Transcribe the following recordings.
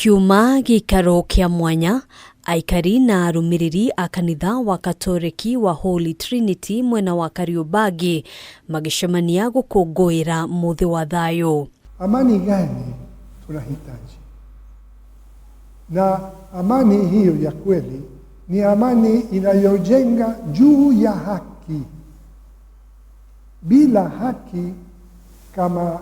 Kiuma gĩikaro kĩa mwanya aikari na arũmĩrĩri a kanitha wa Katoreki wa Holy Trinity mwena wa Kariobangi magĩcemania gũkũngũĩra mũthĩ wa thayũ. Amani gani tunahitaji? Na amani hiyo ya kweli ni amani inayojenga juu ya haki. Bila haki kama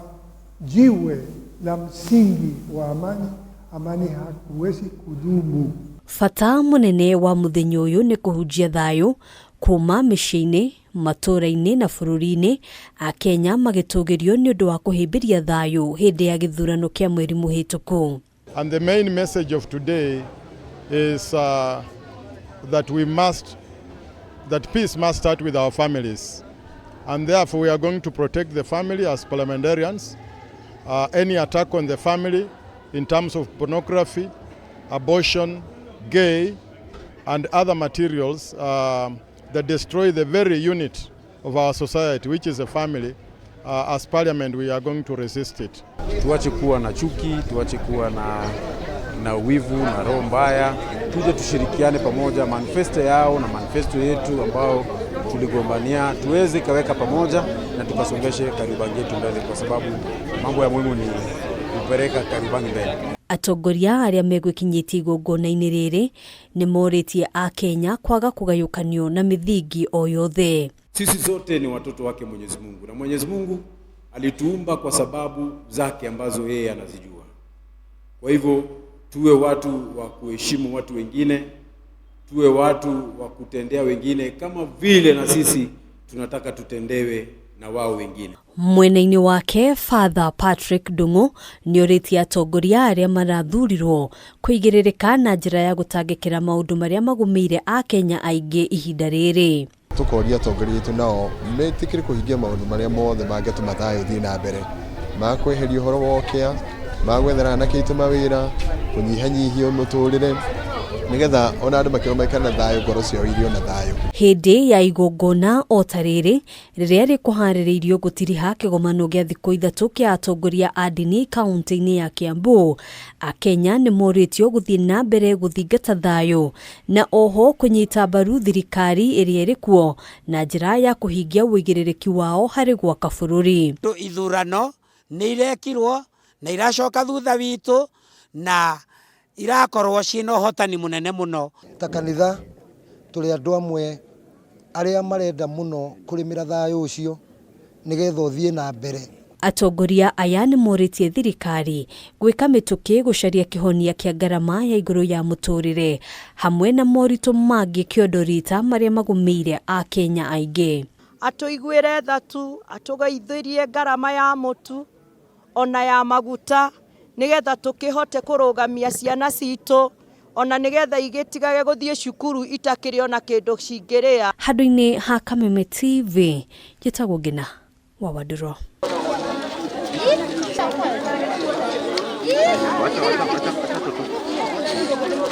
jiwe la msingi wa amani, amani hakuwezi kudumu. Bata mũnene wa mũthenya ũyũ nĩ kũhunjia thayũ kuma mĩciĩ-inĩ, matũũra-inĩ na bũrũri-inĩ, Akenya magĩtũgĩrio nĩ ũndũ wa kũhĩmbĩria thayũ hĩndĩ ya gĩthurano kĩa mweri mũhĩtũku. And the main message of today is that we must, that peace must start with our families. And therefore we are going to protect the family as parliamentarians. Any attack on the family in terms of pornography, abortion, gay, and other materials that destroy the very unit of our society, which is a family, as parliament we are going to resist it. Tuache kuwa na chuki, tuache kuwa na wivu na roho mbaya, tuje tushirikiane pamoja. Manifesto yao na manifesto yetu ambao tuligombania tuweze kaweka pamoja na tukasongeshe Kariobangi yetu mbele, kwa sababu mambo ya muhimu ni kupeleka Kariobangi mbele. Atongoria arĩa megwĩkinyĩtie igongona-inĩ rĩrĩ nĩ morĩtie Akenya kwaga kũgayũkanio na mĩthingi o yothe. Sisi zote ni watoto wake Mwenyezi Mungu, na Mwenyezi Mungu alituumba kwa sababu zake ambazo yeye anazijua. Kwa hivyo tuwe watu wa kuheshimu watu wengine, tuwe watu wa kutendea wengine kama vile na sisi tunataka tutendewe na wao wengine. Mwena-inĩ wake Father Patrick Ndung'u nĩorĩtie atongoria arĩa marathurirwo kũigĩrĩrĩka na njĩra ya gũtangĩkĩra maũndũ marĩa magũmĩire Akenya aingĩ ihinda rĩrĩ. Tukoria atongoria aitũ nao metĩkĩre kũhingia maũndũ marĩa mothe mangĩtũma thayũ ũthiĩ na mbere, ma kweheria ũhoro wa ũkĩa, ma gwethera anake aitũ mawĩra, kũnyihanyihia mũtũrĩre, nĩgetha ona andũ makĩrwo maikare na thayũ, ngoro ciao irĩ ona thayũ. Hĩndĩ ya igongona o ta rĩrĩ rĩrĩa rĩkũharĩrĩirio gũtiriha kĩgomano gĩa thikũ ithatũ kĩa atongoria a ndini kaunti-inĩ ya Kiambu, Akenya nĩ morĩtio gũthiĩ na mbere gũthingata thayũ na oho kũnyita mbaru thirikari ĩrĩa ĩrĩ kuo na njĩra ya kũhingia ũigĩrĩrĩki wao harĩ gwaka bũrũri. Ithurano nĩ irekirwo na iracoka thutha witũ na irakorwo ciĩna ũhotani mũnene mũno. Ta kanitha tũrĩ andũ amwe arĩa marenda mũno kũrĩmĩra thayũ ũcio nĩgetha ũthiĩ na mbere. Atongoria aya nĩ morĩtie thirikari gwĩka mĩtũkĩ gũcaria kĩhonia kĩa ngarama ya igũrũ ya mũtũrĩre hamwe na moritũ mangĩ kĩondo rita marĩa magũmĩire Akenya aingĩ. Atũiguĩre tha tu, atũgeithĩrie ngarama ya mũtu ona ya maguta nĩgetha tũkĩhote kũrũgamia ciana citũ ona nĩgetha igĩtigage gũthiĩ cukuru itakĩrĩ ona kĩndũ cingĩrĩa. Handũ-inĩ ha Kameme TV, njĩtagwo Ngina wa Wandũrũ.